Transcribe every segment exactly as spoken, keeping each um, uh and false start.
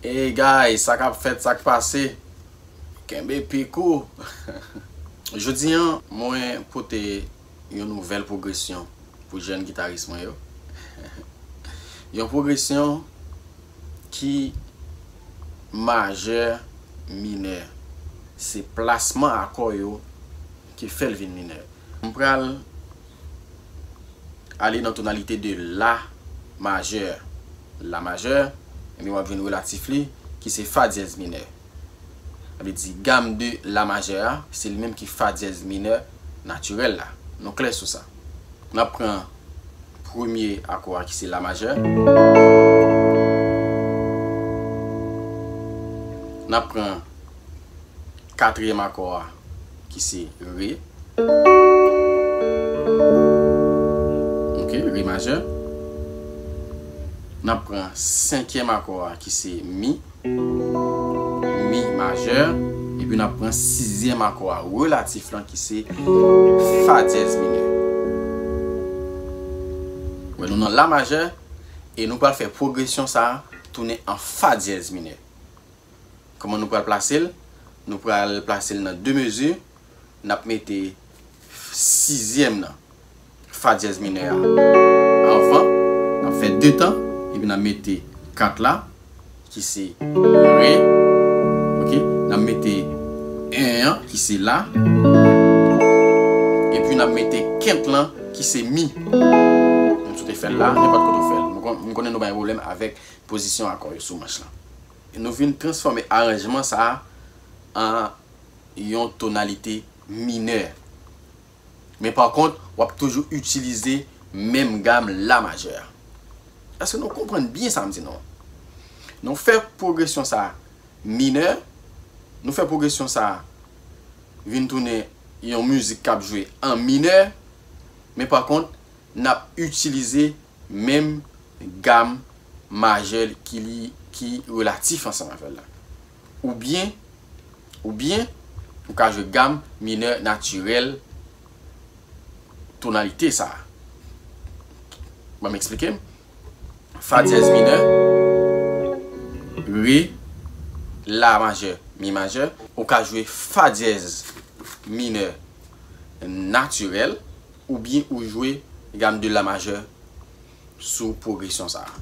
Hey guys, sa k ap fèt, sa k pase? Kenbe pik ou! Jodi a, mwen pote yon nouvèl pwogresyon pou jèn gitaris mwen yo. Yon pwogresyon ki majè, minè. Se plasman akò yo ki fè l vin minè. M pral ale nan tonalite de la majè. La majè, epi w ap jwenn relatif li, ki se fa dyèz minè. Sa vle di gam de la majè a, se li menm ki fa dyèz minè natirèl la. Nou klè sou sa. N ap pran premye akò a ki se la majè. N ap pran katriyèm akò a ki se re. Ok, re majè. N ap pran senkyèm akò a ki se mi. Mi majè, epi n ap pran sizyèm akò a relatif lan ki se fa dyèz minè. Wè, nou nan la majè e nou pral fè pwogresyon sa a tounen an fa dyèz minè. Kòman nou pral plase l? Nou pral plase l nan de mezi. N ap mete sizyèm nan, fa dyèz minè a, anvan. N ap fè de tan, epi n ap mete kat la, ki se re. Ok? N ap mete en an, ki se la. Epi n ap mete kent lan, ki se mi. Nou sot fè l la, nenpòt kote w fè l. Nou kon-, nou konnen nou pa gen pwoblèm avèk pozisyon akò yo sou manch lan. Nou vin transfòme aranjman sa a an yon tonalite minè. Men pa kont, w ap toujou itilize menm gam la majè a. Èske nou konprann byen sa m di nou an? Nou fè pwogresyon sa a minè, nou fè pwogresyon sa a vin tounen yon mizik k ap jwe an minè, men pa kont, n ap itilize menm gam majè ki li, ki relatif ansanm avè l la. Oubyen, oubyen, ou ka jwe gam minè natirèl tonalite sa a. Ban m eksplike m. Fa dyèz minè, re, la majè, mi majè. Ou ka jwe fa dyèz minè natirèl, oubyen ou jwe gam de la majè sou pwogresyon sa a.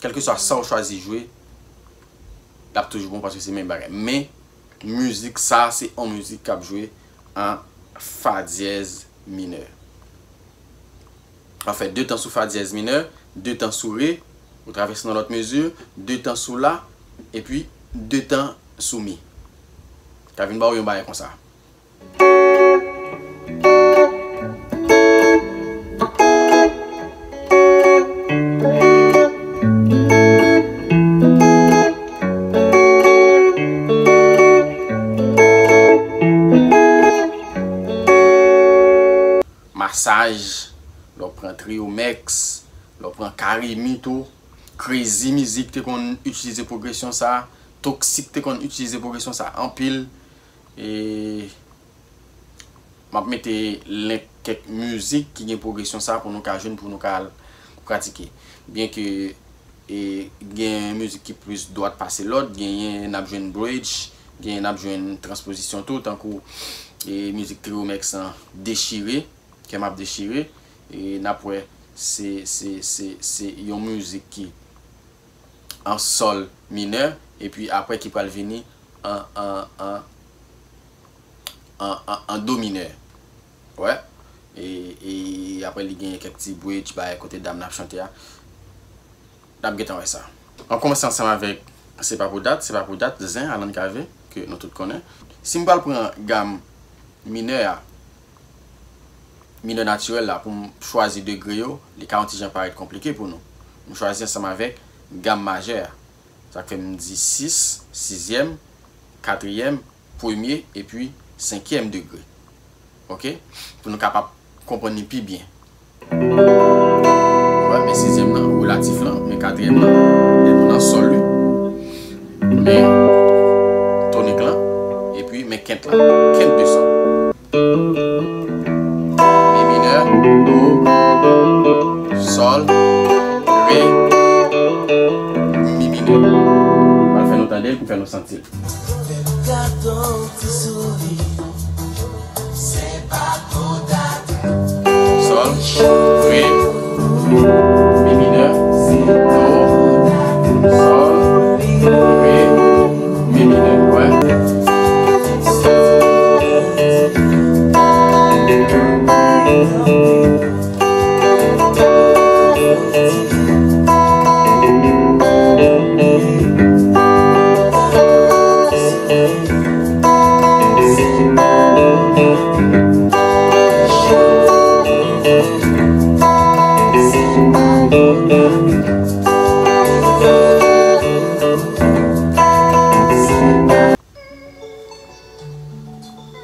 Kèlkeswa sa w chwazi jwe, l ap toujou bon paske se menm bagay. Men, mizik sa a se yon mizik k ap jwe an fa dyèz minè. W ap fè de tan sou fa dyèz minè, de tan sou re, ou travèse nan lòt mezi, de tan sou la, epi de tan sou mi. Sa vin ba w yon bagay konsa. Masaj, lè w pran Trio Mex, lè w pran Karimi tou, Crazy Music te konn itilize pwogresyon sa, Toxic te konn itilize pwogresyon sa anpil. E m ap mete link kèk mizik ki gen pwogresyon sa pou nou ka jwenn, pou nou ka al pratike. Byenke e, gen mizik ki plis dwat pase lòt, genyen n ap jwenn bridge, genyen n ap jwenn transpozisyon tou, tankou e, mizik Trio Mex lan, Dechire, Kè m ap dechire, e n ap wè se, se, se, se yon mizik ki an sòl minè, epi apre ki pral vini an, an, an, an, an, an do minè. Wè. E, e apre li genyen kèk ti bridge, bagay kote dam nan ap chante a. N ap gentan wè sa. An kòmanse ansanm avèk Se pa pou dat, Se pa pou dat, Zen, Alan Cavé, ke nou tout konnen. Si m pral pran gam minè a, minè natirèl la, pou m chwazi degre yo, li ka yon ti jan parèt konplike pou nou. M chwazi ansanm avèk gam majè a. Sa k fè m di sis, sizyèm, katriyèm, premye, epi senkyèm degre. Oke? Pou nou kapab konprann li pi byen. Wè, men sizyèm nan relatif lan, men katriyèm nan, men nou nan sòl, wi. Men tonik lan, epi men kent lan, kent de sòl. Mi minè, do, sòl, re, mi minè. M pral fè nou tande l pou fè nou santi l. Sòl, re, mi minè, do, sòl, re, mi minè. Wè.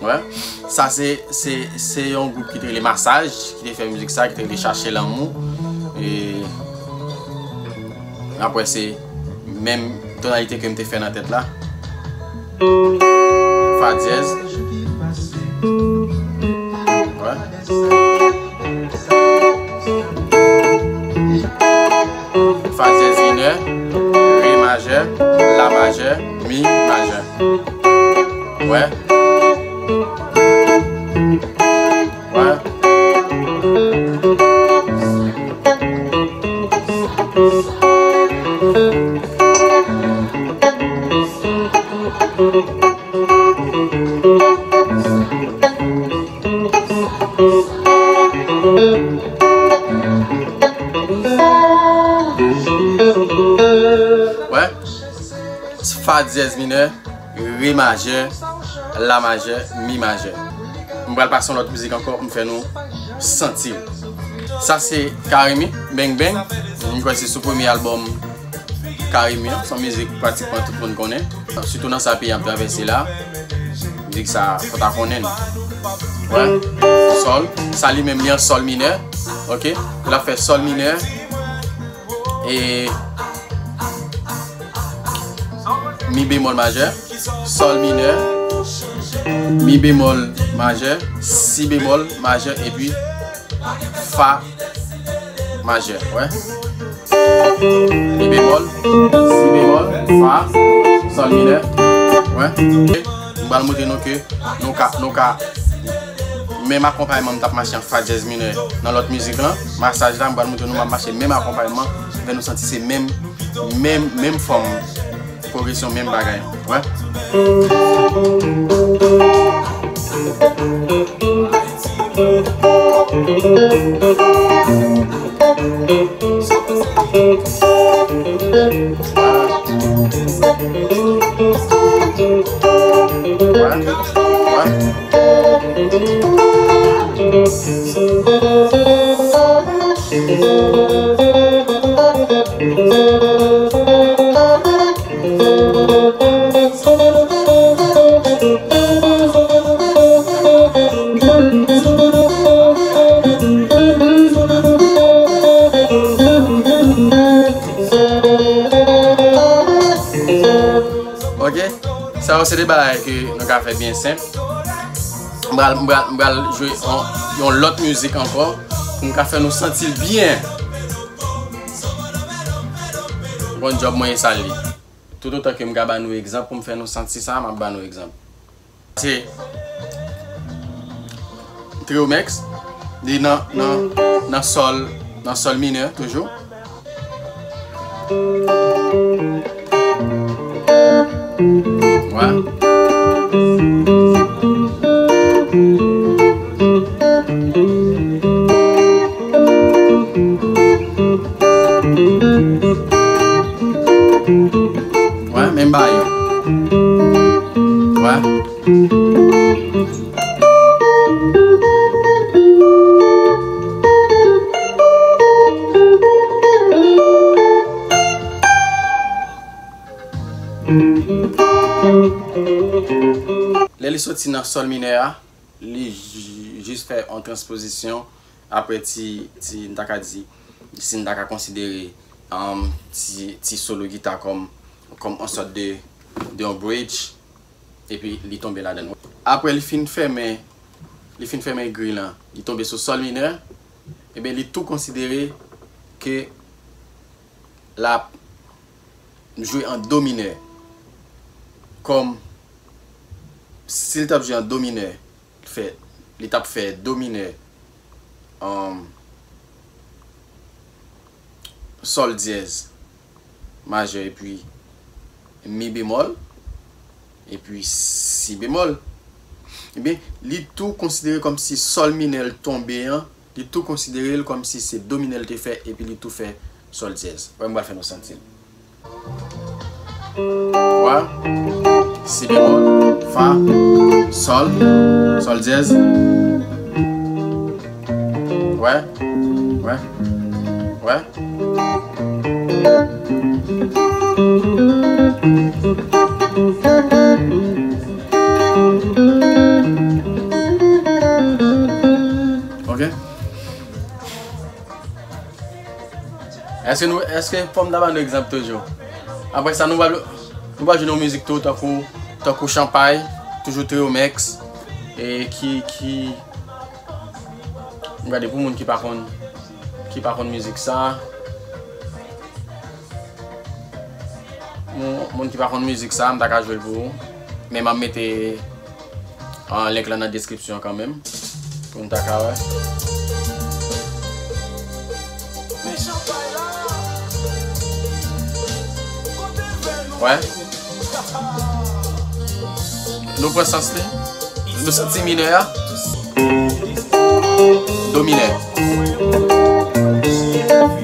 Wè. Sa se, se, se yon gwoup ki te rele Masaj, ki te fè mizik sa, ki te rele Chache Lanmou. E apre se menm tonalite ke m te fè nan tèt la. Fa dyèz. Wè. Fa dyèz minè, re majè, la majè, mi majè. Wè. Wè. Wè. Fa dyèz minè, re majè, la majè, mi majè. M pral pase yon lòt mizik ankò pou m fè nou santi l. Sa se Carimi, Bang Bang. M kwè se sou premye albòm Carimi an. Se yon mizik pratikman tout moun konnen. Sitou nan sa peyi an ap travèse la. Mizik sa, fò ta konnen l. Wè, sòl. Sa li menm li an sòl minè. Oke? L ap fè sòl minè. E mi bemòl majè, sòl minè, mi bemòl majè, si bemòl majè, epi fa majè. Wè. Mi bemòl, si bemòl, fa, sòl minè. Wè. M pral montre nou ke nou ka, nou ka, menm akonpayman m t ap mache an fa dyèz minè nan lòt mizik lan, Masaj la, m pral montre nou m ap mache menm akonpayman, fè nou santi se menm, menm, menm fòm pwogresyon, menm bagay. Wè. Ok, sa yo se de bagay ke nou ka fè byen senp. M pral, m pral, m pral jwe yon, yon lòt mizik ankò pou m ka fè nou santi l byen. Bon djòb mwen e sa l ye. Toutotan ke m ka ba nou egzanp pou m fè nou santi sa, m ap ba nou egzanp. Se Triomex, li nan, nan, nan sòl, nan sòl minè toujou. Wè. Wè, menm bagay yo. Wè. Lè li soti nan sòl minè a, li j-, jis fè yon transpozisyon apre ti, ti, m ta ka di, si n ta ka konsidere, um, ti, ti solo gita kòm, kòm yon sòt de, de yon bridge, epi li tonbe ladan l. Apre li fin fèmen, li fin fèmen gri lan, li tonbe sou sòl minè, ebyen li tou konsidere ke l ap jwe an do minè. Kòm si l t ap jwe an do minè, fè, li t ap fè do minè, um, sòl dyèz majè epi mi bemòl, epi si bemòl. Ebyen, li tou konsidere kòmsi sòl minè l tonbe an, li tou konsidere l kòmsi se do minè l te fè, epi li tou fè sòl dyèz. Wè, m pral fè nou santi l. Wè, si bemòl, fa, sòl, sòl dyèz. Wè, wè, wè. Ok. Èske nou, èske fò m ta ba nou egzanp toujou? Apre sa, nou pral, nou pral jwenn yon mizik tou, tankou, tankou Chanpay, toujou Trio Mex, e ki, ki, m gade pou moun ki pa konn, ki pa konn mizik sa. Moun, moun ki pa konn mizik sa, m ta ka jwe l pou ou. Men m ap mete, ah, link lan nan deskripsyon kanmenm. Pou n ta ka wè. Wè. Nou pran sans li. Nou santi minè a. Do minè.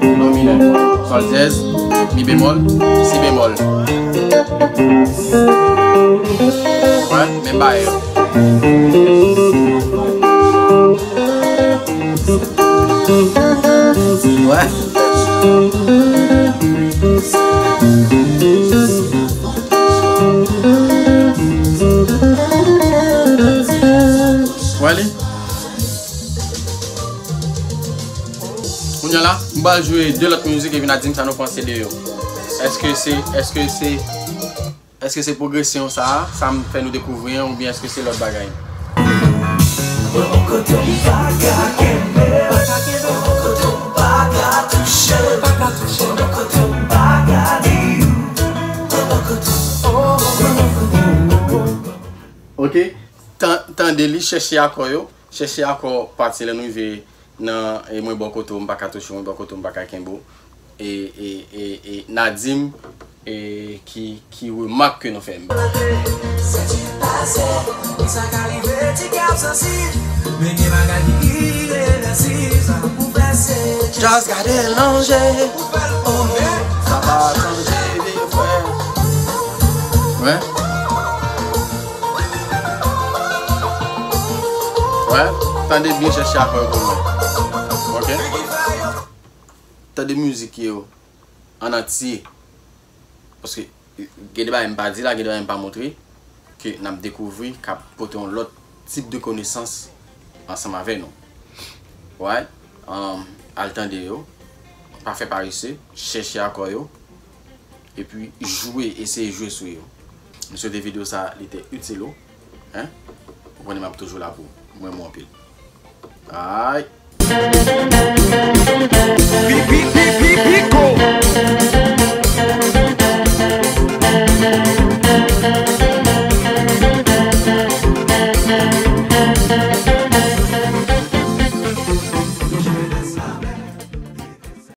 Do minè. Sòl dyèz. Mi bemòl. Si bemòl. Wè, men bagay yo. Wè. Wè li. Kounye a la, m pral jwe de lòt mizik epi n a di m sa nou panse de yo. Èske se, èske se, èske se pwogresyon sa a, sa m fè nou dekouvri an, oubyen èske se lòt bagay? Ok, tan-, tande li, chèche akò yo, chèche akò pati lè nou rive nan, e, mwen bò kote w, m pa ka touche w, mwen bò kote w, m pa ka kenbe w. E, e, e, e, n a di m, e, ki, ki remak ke nou fè m. Just gade l nan je. Oh, sa pa chanje vi frè. Wè. Wè, tande byen, chèche akò yo pou mwen. Ok. Tande mizik yo an antye. Paske gen de bagay m pa di la, gen de bagay m pa montre, ke n ap dekouvri, k ap pote yon lòt tip de konesans ansanm avè nou. Wè, um, al tande yo, pa fè parese, chèche akò yo, epi jwe, eseye jwe sou yo. M swete videyo sa a, li te itil ou. Hein? Ou konnen m ap toujou la pou ou. M renmen w anpil. Ay. Pi, pi, pi, pi, pi, ko.